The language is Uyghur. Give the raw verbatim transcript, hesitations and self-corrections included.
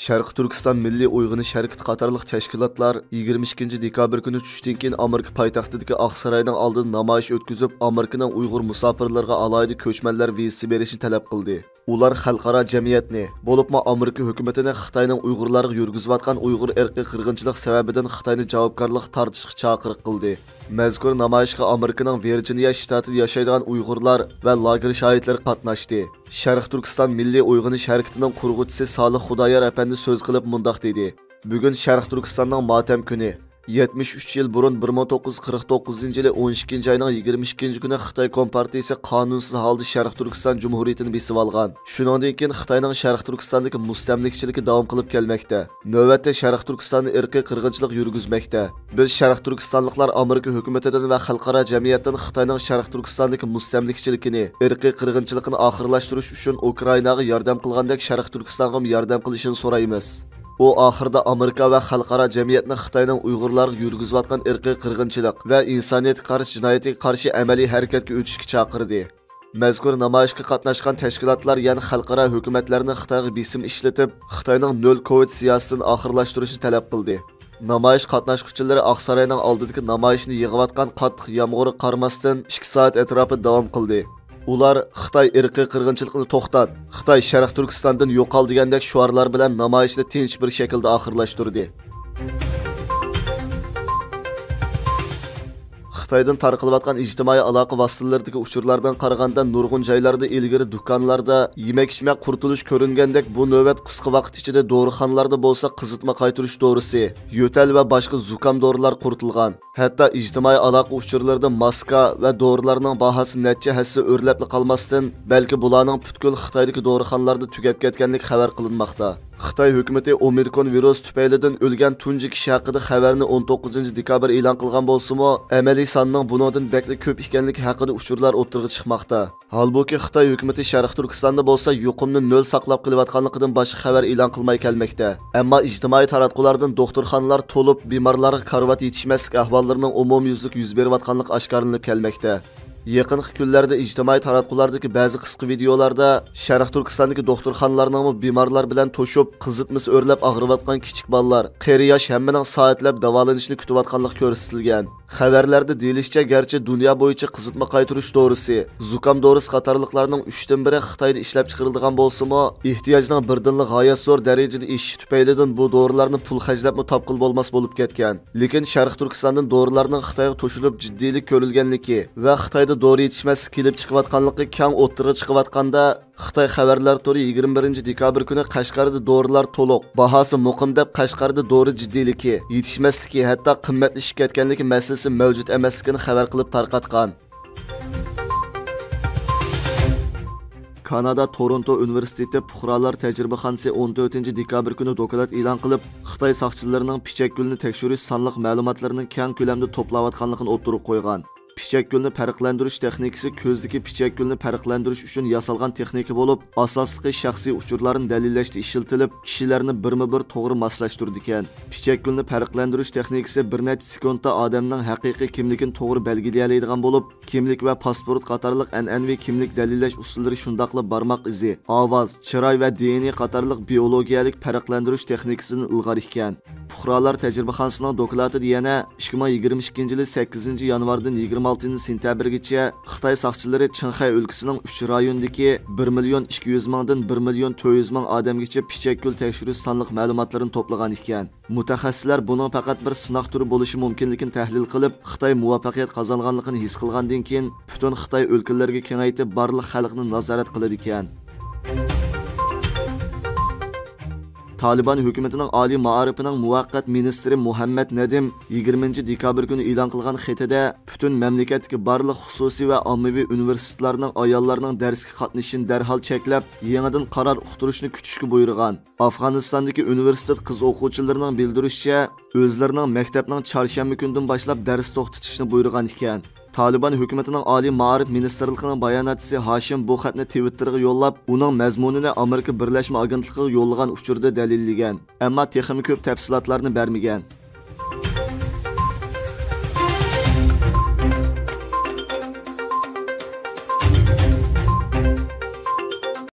شەرقىي تۈركىستان مىللىي ئويغىنىش ھەرىكىتى قاتارلىق تەشكىلاتلار يىگىرمە ئىككىنچى دېكابىر كۈنى چۈشتىن كېيىن ئامېرىكا پايتەختىدىكى ئاقساراينىڭ ئالدىدا نامايىش ئۆتكۈزۈپ، ئامېرىكىنىڭ ئۇيغۇر مۇساپىرلىرىغا ئالاھىدە كۆچمەنلەر ۋىزىسى بېرىشنى تەلەپ قىلدى. ئۇلار خەلقئارا جەمئىيەتنى، بولۇپمۇ ئامېرىكا ھۆكۈمىتىنى خىتاينىڭ ئۇيغۇرلارغا يۈرگۈزۈۋاتقان ئۇيغۇر ئىرقىي قىرغىنچىلىق سەۋەبىدىن خىتاينى جاۋابكارلىققا تارتىشقا چاقىرىق قىلدى. مەزكۇر نامايىشقا ئامېرىكىنىڭ ۋىرجىنىيە شتاتىدا ياشايدىغان ئۇيغۇرلار ۋە لاگېر شاھىتلىرى قاتناشتى. شەرقىي تۈركىستان مىللىي ئويغىنىش ھەرىكىتىنىڭ قۇرغۇچىسى سالىھ خۇدايار ئەپەندى سۆز قىلىپ مۇنداق دېدى: بۈگۈن شەرقىي تۈركىستاننىڭ ماتەم كۈنى. يەتمىش ئۈچ يىل بۇرۇن، بىر مىڭ توققۇز يۈز قىرىق توققۇزىنچى يىلى ئون ئىككىنچى ئاينىڭ يىگىرمە ئىككىنچى كۈنى خىتاي كومپارتىيىسى قانۇنسىز ھالدا شەرقىي تۈركىستان جۇمھۇرىيىتىنى بېسىۋالغان. شۇنىڭدىن كېيىن خىتاينىڭ شەرقىي تۈركىستاندىكى مۇستەملىكىچىلىكى داۋام قىلىپ كەلمەكتە. نۆۋەتتە شەرقىي تۈركىستاندا ئىرقىي قىرغىنچىلىق يۈرگۈزمەكتە. بىز شەرقىي تۈركىستانلىقلار ئامېرىكا ھۆكۈمىتىدىن ۋە خەلقئارا جەمئىيەتتىن خىتاينىڭ شەرقىي تۈركىستاندىكى مۇستەملىكىچىلىكىنى، ئىرقىي قىرغىنچىلىقىنى ئاخىرلاشتۇرۇش ئۈچۈن ئۇكرائىناغا ياردەم قىلغاندەك شەرقىي تۈركىستانغىمۇ ياردەم قىلىشىنى سورايمىز. ئۇ ئاخىرىدا ئامېرىكا ۋە خەلقئارا جەمئىيەتنى خىتاينىڭ ئۇيغۇرلارغا يۈرگۈزۈۋاتقان ئىرقىي قىرغىنچىلىق ۋە ئىنسانىيەتكە قارشى جىنايىتىگە قارشى ئەمەلىي ھەرىكەتكە ئۆتۈشكە چاقىردى. مەزكۇر نامايىشقا قاتناشقان تەشكىلاتلار يەنە خەلقئارا ھۆكۈمەتلەرنى خىتايغا بېسىم ئىشلىتىپ، خىتاينىڭ نۆل كوۋىد سىياسىتىنى ئاخىرلاشتۇرۇشنى تەلەپ قىلدى. نامايىش قاتناشقۇچىلىرى ئاقساراينىڭ ئالدىدىكى نامايىشنى يىغىۋاتقان قاتتىق يامغۇرغا قارىماستىن، ئىككى سائەت ئەتراپىدا داۋام قىلدى. ئۇلار «خىتاي ئىرقىي قىرغىنچىلىقنى توختات! خىتاي شەرقىي تۈركىستاندىن يوقال!» دېگەندەك شوئارلار بىلەن نامايىشنى تىنچ بىر شەكىلدە ئاخىرلاشتۇردى. خىتايدىن تارقىلىۋاتقان ئىجتىمائىي ئالاقە ۋاسىتىلىرىدىكى ئۇچۇرلاردىن قارىغاندا، نۇرغۇن جايلاردا ئىلگىرى دۇكانلاردا يېمەك-ئىچمەك قۇرۇتۇلۇش كۆرۈنگەندەك، بۇ نۆۋەت قىسقا ۋاقىت ئىچىدە دورىخانىلاردا بولسا قىزىتما قايتۇرۇش دورىسى، يۆتەل ۋە باشقا زۇكام دورىلار قۇرۇتۇلغان. ھەتتا ئىجتىمائىي ئالاقە ئۇچۇرلىرىدا ماسكا ۋە دورىلارنىڭ باھاسى نەچچە ھەسسە ئۆرلەپلا قالماستىن، بەلكى بۇلارنىڭ پۈتكۈل خىتايدىكى دورىخانىلاردا تۈگەپ كەتكەنلىكى خەۋەر قىلىنماقتا. خىتاي ھۆكۈمىتى ئومىكرون ۋىرۇسى تۈپەيلىدىن ئۆلگەن تۇنجى كىشى ھەققىدە خەۋەرنى ئون توققۇزىنچى دېكابىر ئېلان قىلغان بولسىمۇ، ئەمەلىي ساننىڭ بۇنىڭدىن بەكلا كۆپ ئىكەنلىكى ھەققىدە ئۇچۇرلار ئوتتۇرىغا چىقماقتا. ھالبۇكى، خىتاي ھۆكۈمىتى شەرقىي تۈركىستاندا بولسا يۇقۇمنى نۆل ساقلاپ قېلىۋاتقانلىقىدىن باشقا خەۋەر ئېلان قىلماي كەلمەكتە. ئەمما ئىجتىمائىي تاراتقۇلاردىن دوختۇرخانىلار تولۇپ، بىمارلارغا كارىۋات يېتىشمەسلىك ئەھۋاللىرىنىڭ ئومۇميۈزلۈك يۈز بېرىۋاتقانلىقى ئاشكارىلىنىپ كەلمەكتە. يېقىنقى كۈنلەردە ئىجتىمائىي تاراتقۇلاردىكى بەزى قىسقا ۋىدىيولاردا شەرقىي تۈركىستاندىكى دوختۇرخانىلارنىڭمۇ بىمارلار بىلەن توشۇپ، قىزىتمىسى ئۆرلەپ ئاغرىۋاتقان كىچىك بالىلار، قېرى ياش ھەممىنىڭ سائەتلەپ داۋالىنىشىنى كۈتۈۋاتقانلىقى كۆرسىتىلگەن. خەۋەرلەردە دېيىلىشىچە، گەرچە دۇنيا بويىچە قىزىتما قايتۇرۇش دورىسى، زۇكام دورىسى قاتارلىقلارنىڭ ئۈچتىن بىرى خىتايدا ئىشلەپچىقىرىلىدىغان بولسىمۇ، ئېھتىياجنىڭ بىردىنلا غايەت زور دەرىجىدە ئېشىشى تۈپەيلىدىن بۇ دورىلارنى پۇل خەجلەپمۇ تاپقىلى بولماس بولۇپ كەتكەن. لېكىن شەرقىي تۈركىستاندىن دورىلارنىڭ خىتايغا توشۇلۇپ جىددىيلىك كۆرۈلگەنلىكى ۋە خىتايدا دورا يېتىشمەسلىك كېلىپ چىقىۋاتقانلىقى كەڭ ئوتتۇرىغا چىقىۋاتقاندا، خىتاي خەۋەرلەر تورى يىگىرمە بىرىنچى دېكابىر كۈنى قەشقەردە دورىلار تولۇق، باھاسى مۇقىم دەپ، قەشقەردە دورا جىددىيلىكى، يېتىشمەسلىكى، ھەتتا قىممەتلىشىپ كەتكەنلىكى مەسىلىسى مەۋجۇت ئەمەسلىكىنى خەۋەر قىلىپ تارقاتقان. كانادا تورونتو ئۇنىۋېرسىتېتى پۇقرالار تەجرىبىخانىسى ئون تۆتىنچى دېكابىر كۈنى دوكلات ئېلان قىلىپ، خىتاي ساقچىلىرىنىڭ پىچەك گۈلنى تەكشۈرۈش سانلىق مەلۇماتلىرىنىڭ كەڭ كۆلەمدە توپلاۋاتقانلىقىنى ئوتتۇرىغا قويغان. پىچەك گۈلنى پەرقلەندۈرۈش تېخنىكىسى كۆزدىكى پىچەك گۈلنى پەرقلەندۈرۈش ئۈچۈن ياسالغان تېخنىكا بولۇپ، ئاساسلىقى شەخسىي ئۇچۇرلارنى دەلىللەشتە ئىشلىتىلىپ، كىشىلەرنى بىرمۇ بىر توغرا ماسلاشتۇرىدىكەن. پىچەك گۈلنى پەرقلەندۈرۈش تېخنىكىسى بىر نەچچە سېكۇنتتا ئادەمنىڭ ھەقىقىي كىملىكىنى توغرا بەلگىلىيەلەيدىغان بولۇپ، كىملىك ۋە پاسپورت قاتارلىق ئەنئەنىۋى كىملىك دەلىللەش ئۇسۇللىرى شۇنداقلا بارماق ئىزى، ئاۋاز، چىراي ۋە دېئېنئې قاتارلىق بىئولوگىيەلىك پەرقلەندۈرۈش تېخنىكىسىدىن ئىلغار ئىكەن. پۇقرالار تەجرىبىخانىسىنىڭ دوكلاتىدا يەنە ئىككى مىڭ يىگىرمە ئىككىنچى يىلى سەككىزىنچى يانۋاردىن يىگىرمە ئالتىنچى سېنتەبىرگىچە خىتاي ساقچىلىرى چىڭخەي ئۆلكىسىنىڭ ئۈچ رايونىدىكى بىر مىليون ئىككى يۈز مىڭدىن بىر مىليون تۆت يۈز مىڭ ئادەمگىچە پىچەك گۈل تەكشۈرۈش سانلىق مەلۇماتلىرىنى توپلىغان ئىكەن. مۇتەخەسسىسلەر بۇنىڭ پەقەت بىر سىناق تۈرى بولۇشى مۇمكىنلىكىنى تەھلىل قىلىپ، خىتاي مۇۋەپپەقىيەت قازانغانلىقىنى ھېس قىلغاندىن كېيىن، پۈتۈن خىتاي ئۆلكىلىرىگە كېڭەيتىپ، بارلىق خەلقنى نازارەت قىلىدىكەن. تالىبان ھۆكۈمىتىنىڭ ئالىي مائارىپىنىڭ مۇۋەققەت مىنىستىرى مۇھەممەد نەدىم يىگىرمىنچى دېكابىر كۈنى ئېلان قىلغان خېتىدە، پۈتۈن مەملىكەتتىكى بارلىق خۇسۇسىي ۋە ئاممىۋى ئۇنىۋېرسىتېتلارنىڭ ئاياللارنىڭ دەرسكە قاتنىشىشىنى دەرھال چەكلەپ، يېڭىدىن قارار ئۇقتۇرۇشنى كۈتۈشكە بۇيرۇغان. ئافغانىستاندىكى ئۇنىۋېرسىتېت قىز ئوقۇغۇچىلىرىنىڭ بىلدۈرۈشىچە، ئۆزلىرىنىڭ مەكتەپنىڭ چارشەنبە كۈنىدىن باشلاپ دەرس توختىتىشىنى بۇيرۇغان ئىكەن. تالىبان ھۆكۈمىتىنىڭ ئالىي مائارىپ مىنىستىرلىقىنىڭ باياناتچىسى ھاشىم بۇ خەتنى تىۋىتتېرغا يوللاپ، ئۇنىڭ مەزمۇنىنى ئامېرىكا بىرلەشمە ئاگېنتلىقىغا يوللىغان ئۇچۇردا دەلىللىگەن، ئەمما تېخىمۇ كۆپ تەپسىلاتلارنى بەرمىگەن.